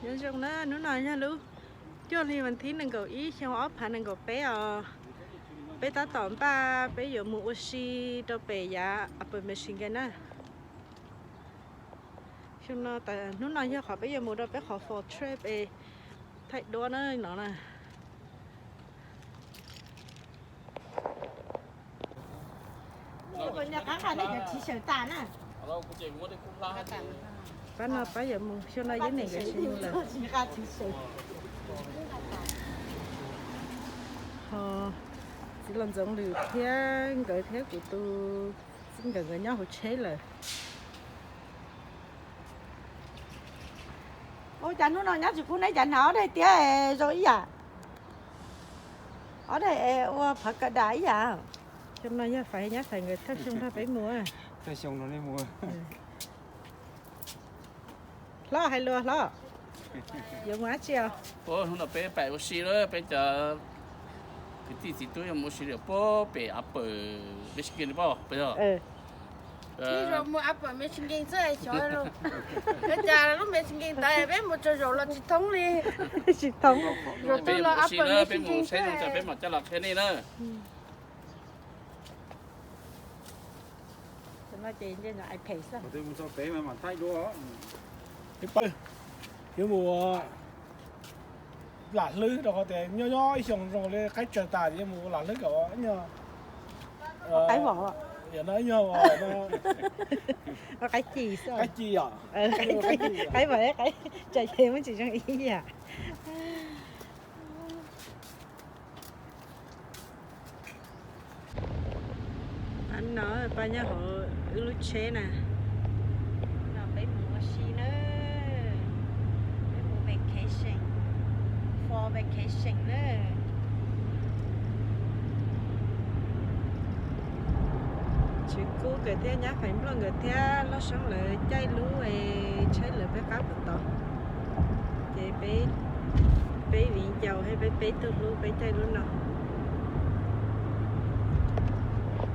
Nyob zoo na, hnub no yog lub cuaj hli vas thib nees nkaum ib xyoo ob phav nees nkaum peb os. Peb tab tom npaj peb yuav mus ua si rau pem yav Upper Michigan na. Xyoo no, hnub no yog qhov peb yuav mus rau peb qhov fall trip es thaij duab na no na. Pab no pab yuav mus, xyoo no yeej niam yuav tsis mus lawm. Ho txiv los ntxoov lwm thiab nkawd thiab kuv tus txij nkawm nkawd nyob hauv tsheb lawm. Ua cas hnub no nyob tsis kub neb cas hnav ob daim tiab zoo ib yam, ob daim ua phav kawm das ib yam. Xyoo no yog Faiv nyab Faiv nkawd thawj xyoo nrog peb mus. Hlob hais lus hlob, yuav mus dab tsi os? Hnub no peb pais ua si lawm, peb cov kwv tij txiv tub yuav mus ua si lawm puag pem Upper Michigan pab peb os. Mus Upper Michigan xwb xyov, ua cas lub Michigan ntawd peb mus tsaug zaum los tsis thoob li. Tsis thoob. Zaum twg los Upper Michigan xwb. Peb mam coj los qhia nej na. Yuav mus ua lam hlwb rau qhov tias nyob nyob ib xyoos zoo li qaib tsawg tas ces yuav mus ua lam hlwb kom ib nyuag, qaib vom, ib nyuag qaib ci, qaib ci os, qaib vom, qaib tsawg ces muaj tsis zoo ib yam. No pab nyob hauv wb lub tsheb na. No peb mus ua si na, peb mus vacation, fall vacation na. Tswv Kub nkawd thiab nyab Faiv Npluaj nkawd thiab Loj Soob lawv caij lub tsheb lawv peb qab puas tau. Ces peb, peb viv ncaus thiab peb peb tug hlub peb caij lub no.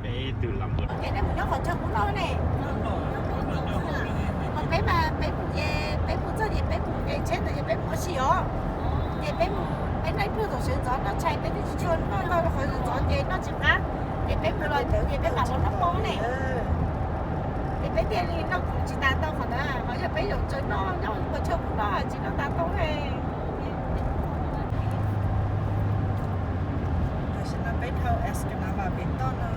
Ces nej mus nyob qhov chaw kuv noj ne. Peb mas peb mus ces peb mus txog ces peb mus tsheb ntawd ces peb mus ua si os. Ces peb mus, peb noj ib pluag tom sawv ntxov noj tshais peb twb tsis tshua noj, noj qhov ntxov ces noj tsis qab. Ces peb mus los ntawd ces peb mam los noj hmo ne. Ces peb thiaj li noj kuv tsis tas tau qhov ntawd, qhov yog peb zaum tsaws noj nyob qhov chaw kuv noj tsis noj tas tau li. Tam sim no peb dhau Escanaba pem toj no,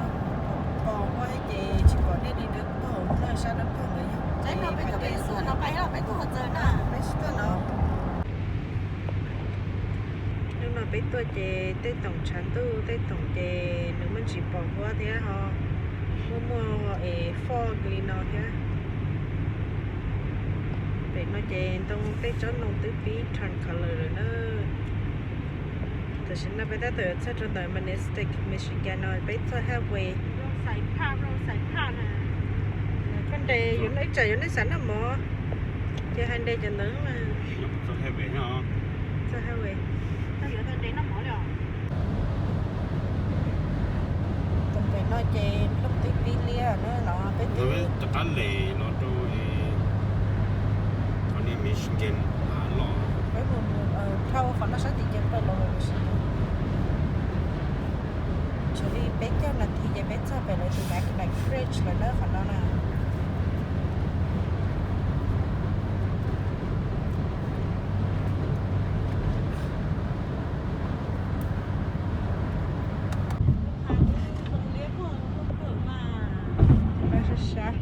pos huab ces tsis pom dej li, rau tog hauv no sab rau tog ntawd yog. Saib no peb tuaj pem xuaj no pais los peb tuaj qhov txawg na, peb tsis tuaj no. Hnub no peb tuaj ces tej toom tshav ntuj tej toom ces nws muaj ntsis pos huab thiab ho muaj muaj es fog li no thiab. Pem no ces ntoo, tej tsob ntoo twb pib turn color lawm na. Tam sim no peb tab tom txog rau ntawm Manistic, Michigan no, peb txog highway. Koj nres yuav noj ib tsam yuav noj xav noj mov, ces hais nres cov ntawd. Txog highway. Tus pem no ces nplooj twb pib liab na no, peb twb rov qab les los rau Michigan los. Peb mus dhau qhov no sab tim ces peb los Michigan. Tsis li peb caug nas this ces peb txog pem lawv tus Mackinac Bridge lawm na qhov no na. Sab sab.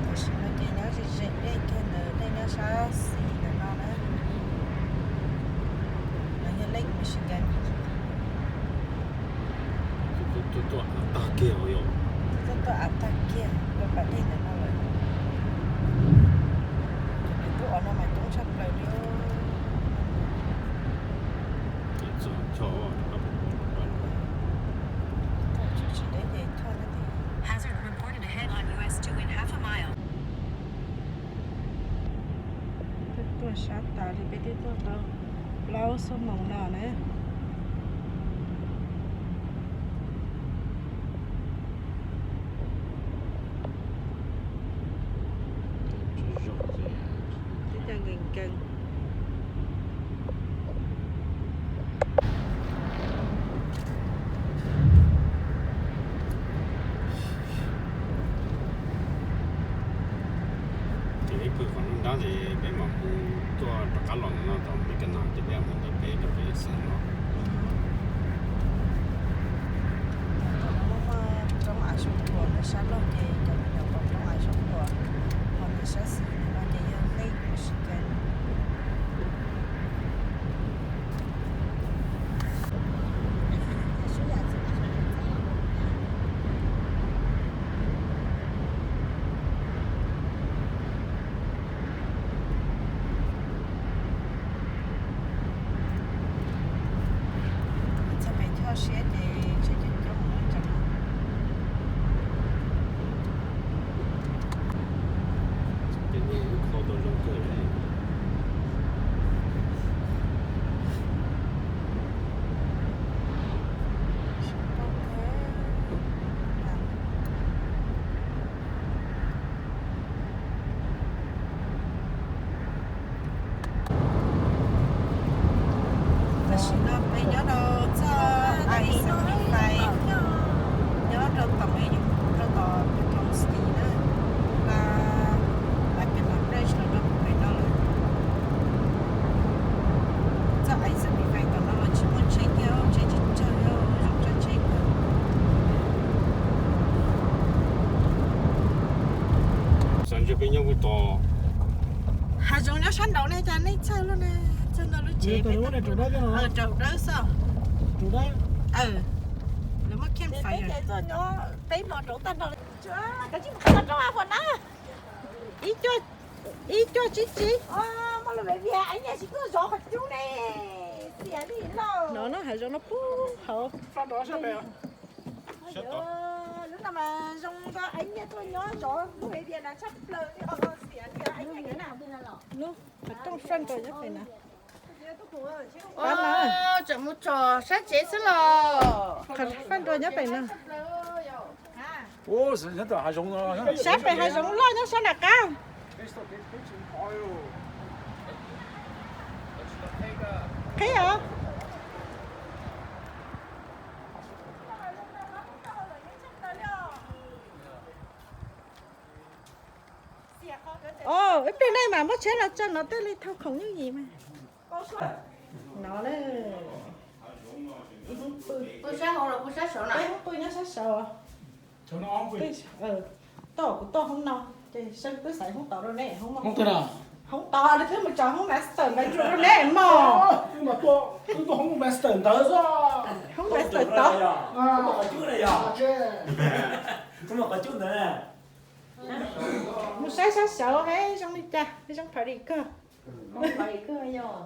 Tam sim no ces nyob ze ze dej kiag ntawd, dej nyob sab xis ntawm no na. No yog Lake Michigan. Tuaj tuaj av tag kiag os yom. Tuaj tuaj av tag kiag rau pas dej ntawm no lawm. Tus twb ua no mas coob tshaj plaws li. Tsis deb ces choj. Hazard reported ahead on U S two and half a mile. Twb tuaj sab tas li, peb twb tuaj tau plaub xuab moos no na. Cov no ces peb mus ntawm peb rau peb xeev no. Cov no muaj roob av zoov puas ntawm sab laug ces cov me nyuam pom roob av zoov puas, ho ntawm sab xis no ces yog lej Michigan. Txog pem choj siab ces tsheb coob coob mus ib tsoom no. Ces nej lub kho tau zoo kawg li. Tam sim no peb nyob rau txoj I seventy-five, nyob rau tom, rau tom Petrol City na, Laguna Bridge los rau pem no lawm. Txoj I seventy-five tom no los tsis muaj tsheb kiag, tsheb tsawg tsawg, zoo tshaj tsheb kawg. Xav ntsia peb nyob puag tom hav zoov nyob sab nraud ne, cas nej txhawj luaj na. Txog ntawm lub tsev peb rau dawb xwb. Lawv muaj campfire. Peb hmo rauv tag nrho. Kav tsij mus qhib rau hauv na. Ib cuaj, ib cuaj tsib tsib. Muaj lub me vias aiv nyiaj tsis tuaj zov qhov cub ne. Xiam li lauj. No no, hav zoov no puag hauv. Lub no mas zoo nkaus aiv nyiaj tuaj nyob zov lub me vias na tshaj plaws li os, xiam li aiv nyiaj na. Lub qhov rooj front door nyob pem na. Tseem mus tsom sab tsev xwb los. Qhov front door nyob pem na. Sab pem hav zoov loj nyob sab nram qab. Qhib os. Os, ib pliag nej mam muab tsheb los tso no tej li thauj khoom yooj yim mas. No na. Ib hnub pw, peb hnub pw nyob sab saud. Toj kuv toj hoob no, ces seb twb xaiv hoob tod rau neb, hoob tod li twb mus tso hoob master bedroom rau neb mog. Hoob master tod. Mus saib sab saud, zoo li cas, zoo party kawg.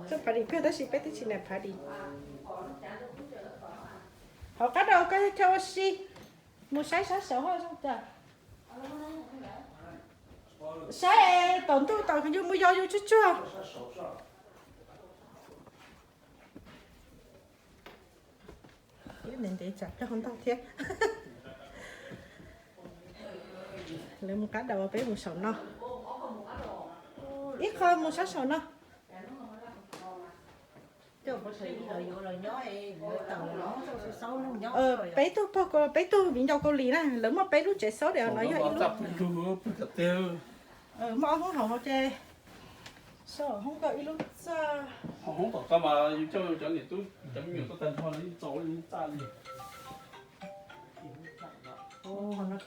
Zoo party kawg tab sis peb twb tsis niam party. Hauv qab rau koj yog chaw ua si, mus saib sab saud zoo cas. Saib tom ntuj tom yus mus yos yus tsuag tsuag. Ntev ntev tsam plaub hau ntaug thiab. Lawv mus qab daus peb mus saum no. Ib qho mus sab saum no. Peb tug pog, peb tug viv ncaus Kaus Lim na, lawv muaj peb lub tsev xaub diam no yog ib lub. Muaj ob hoob hauv ces so hoob ko ib lub txaj. Hoob tom qab mas yus coj cov niam tub cov me nyuam tuaj tag nrho no yeej txaus li txaj li.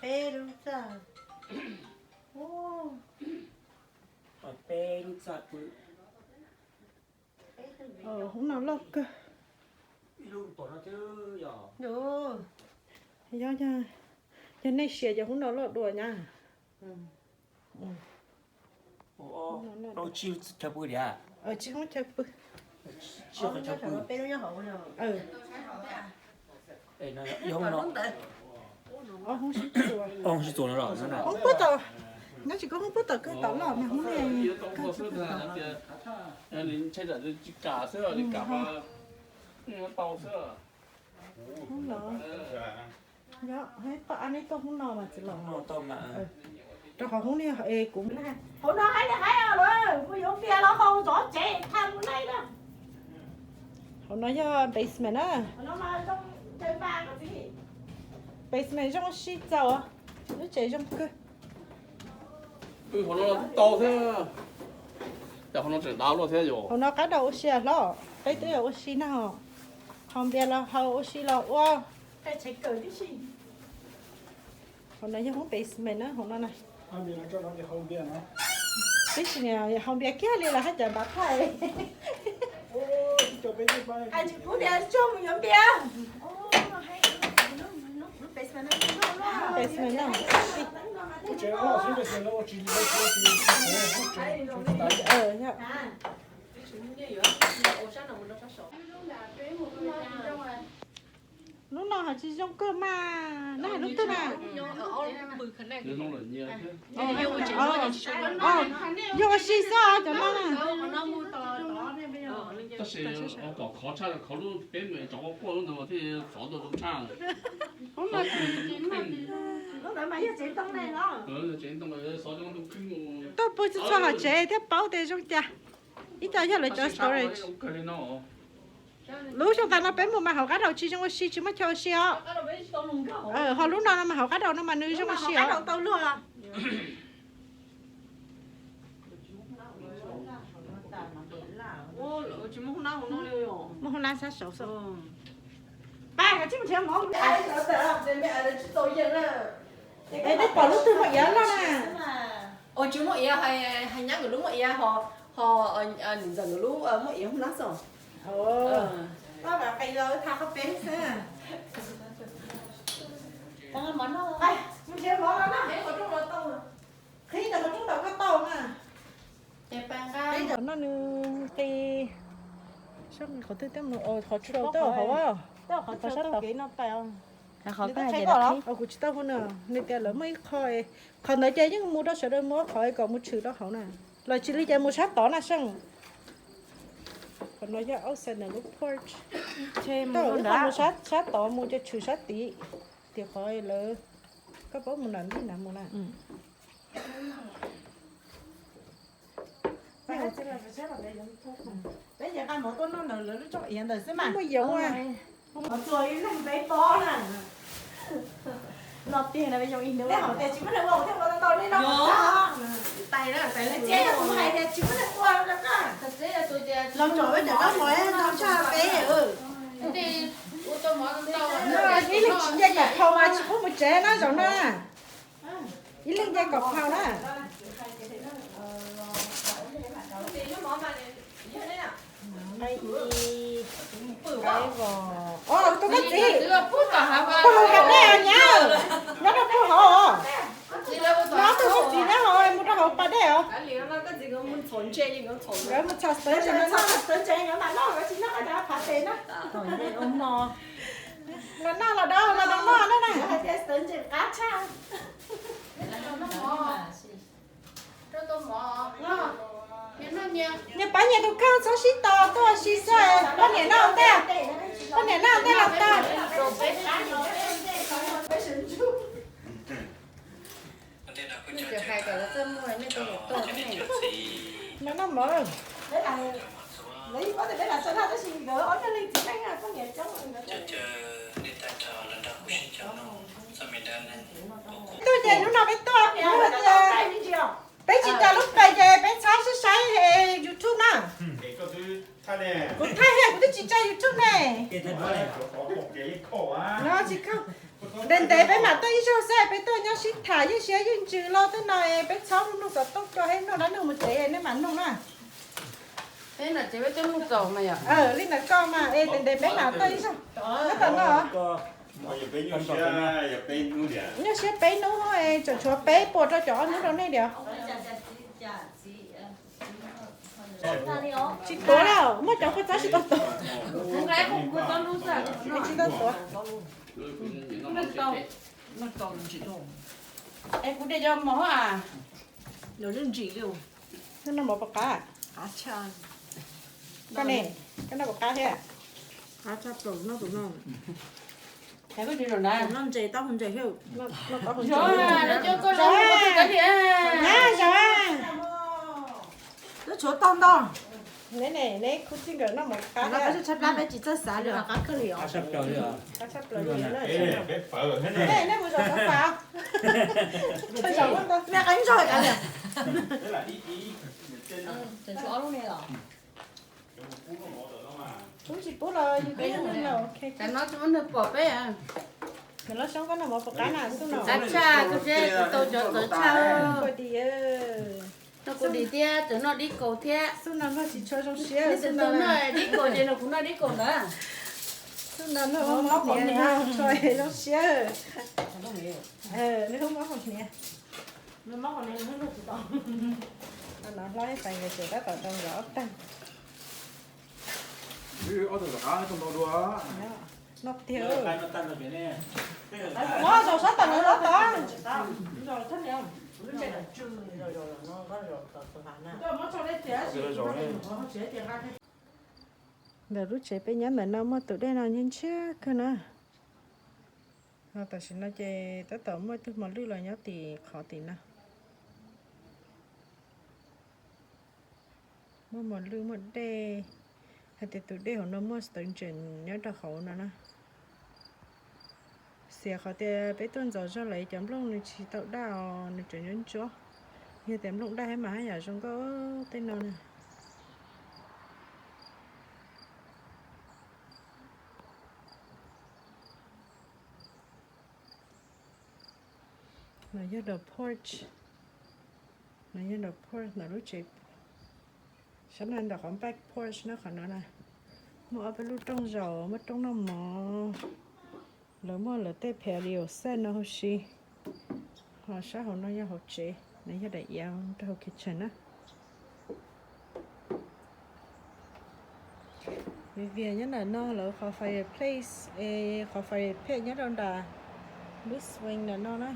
Peb lub txaj. Peb lub txaj pw. Hoob no loj kawg. Yog, yog, yog nej sia ces hoob no loj dua nyab. Tsib hoob chaw pw. Hoob sib txuas, hoob puab tom, nyob tsis koj hoob puab tom kawg tom loj mas hoob ne kawg tsis puab tom. Hoob no, yog, toj ab neb toj hoob no mas txiv los. Rau qhov hoob no es kuv, hauv no haib li haib os, mus yuav npias los haus zov tsev tha mus laij na. Hauv no yog basement na. Basement zoo sib txaus, lub tsev zoo kawg. Hauv no tau thiab. Hauv no qab rau ua si hlob, peb twb ua si na. Haus npias los haus, ua si los ua. Hauv no yog hoob basement na, hauv no na. Tib si haus npias kiag li los haj cas npav thaj. Tsis pub tias tsuag mus yuav npias. Basement no. Lub no hais tsis zoo kawg mas, neb hais lub twg na? Yog ua si xwb cov no na. Tab sis kom khov tshaj, khov lub peb mus tov quaj quaj lub ntawd mas thiaj xov tuaj zoo tshaj. Tau pw txhua txhua hom tsev thiab paub tias zoo cas. Ib co yog lawv cov storage. Lub xyoo tas no peb mus mas hauv qab daus tsis zoo ua si, tsis muaj chaw ua si os. Ho lub no no mas hauv qab daus no mas nws zoo ua si os. Muaj hoob nab sab saud xwb. Es nej pom lub twg muaj iav loj na? Ua tsis muaj iav, hais nyab nkawd lub muaj iav, ho nim ntxawm nkawd lub muaj iav hoob nab xwb. Qis los tham qhov peb xwb. Qhib ntawm qhov rooj tau koj tau na. Qhov no nws qis, qhov twg, qhov tshau tau hauv, qhov sab tod. Kuv tsis tau hu nws, nws tias lawv muaj ib qho, qhov ntawd ces yeej mus rau sawv daws mus ua qhov kom mus tshwm rau hauv na. Los tsis li ces mus sab tod na Seej. Qhov no yog outside lub porch. Tau ib qho mus sab tod mus ces tshwm sab tid. Tias qhov lawv, koj paub mus nram ntij nrad mus na. Peb nqa mov tuaj noj ntawm lawv lub rooj iav ntawd xwb mas. Muaj yoov. Txuas ib leeg peb pob na. Noj tiag na, yoov ib hnub. Nej hais tias tsis muaj neeg ua, kuv thiaj ua tau nej noj. Tais na, tais na, kuv hais tias tsis muaj neeg ua rau koj. Los tsom peb cov noj mov noj tshaj peb. Ib leeg tsis nce kom phau mas tsis pub mus tsev na zaum no. Ib leeg nce kom phau na. Nqaij ib, nqaij vos. Os, tus koj txiv, puag hauv pas dej os nyab. Nyob rau puag hauv os. Nyob tus koj txiv nyob hauv, mus rau hauv pas dej os. Nkawd mus txhom stawv ntses no. Los noj los da los noj no na. Nyias pab nyias tus kheej txhob sib tos tuaj si xwb. Poj niam noj ntej, poj niam noj ntej los tag. Noj mov. Tuaj ces hnub no peb tuaj, peb tsis tso lub pes ces peb txhob saib saib YouTube na. Kuv thaij thiab, kuv twb tsis tso YouTube ne. No tsis kho. Ntev ntev peb mam tuaj ib zaug xwb, peb tuaj nyob sib tham yeej siab yeej ntsws los tej no, peb txhob mloog xov tooj rau, peb mloog dab neeg mus tsev nej mam mloog na. Li ntawd koj mas es ntev ntev peb mam tuaj ib zaug. Nyob tom no. Nyuaj siab peb hnub, tseem tshuav peb puas rau cov ob hnub rau nej diam. Tsis tuav lawm, muaj cov kua txob tsis tau tuav. Tsis tau tuav. Es kuv de cov mov a. Noj mov puas qab? Koj ne, koj noj puas qab thiab? Noj ntses, taub hau ntses thiab. Twb tshuav tau ntau. Neb ne, neb khub txij nkawm noj mov qab thiab? Tshaib plab peb tsis txawj xav li. Nej mus zaum xav xav. Nej qeeb zog kav liam. Tseem tshuav ob lub ne los? Pub tsis pub los yus peb yog neeg los, ok. Tam no tsis muaj neeg pom peb. Nws los soob koj noj mov puas qab na xub no? Qab tshaj, koj siab tsis tau cov txawv tshaj. Noj kuv dim thiab, tseem noj dib kaus thiab. Xub no noj tsis tshua zoo siab, xub no noj dib kaus ces nws kuv noj dib kaus ntawd. Xub no noj mob qhov niam tshua zoo siab. Nws mob qhov niam. No hlob ib pais nkawd tseem tab tom tau nkawd ob tag. Ob tug tom qab tau ntau dua. Noj tiag. Zaum sab tom lawv lov tod. Ntawm lub tsev peb nyob ntawm no muaj tus dej no nyiab ntshiab kawg na. Ho tam sim no ces tab tom muaj ib tug mos lwj los nyob tim qhov tim no. Muaj mos lwj muaj dej, hais tias tus dej hauv no muaj sturgeon nyob rau hauv no na. Xiam qhov tias peb tuaj ntxov zog lawm cov nplooj nws tsis tau daj os, nws tseem ntsuab ntsuab. Yog tias nplooj daj thiab mas haj yam zoo nkauj tej no na. No yog the porch. No yog the porch ntawm lub tsev. Sab no ntawm qhov back porch no qhov no na. Muaj ob peb lub rooj zaum, muaj rooj noj mov. Lawv muaj lawv tej patio set no huv si. Ho sab hauv no yog hauv tsev, no yog daim iav rau hauv kitchen na. Vim vias nyob ntawm no lawv qhov fireplace es qhov fireplace nyob rau nram lub swing ntawm no na.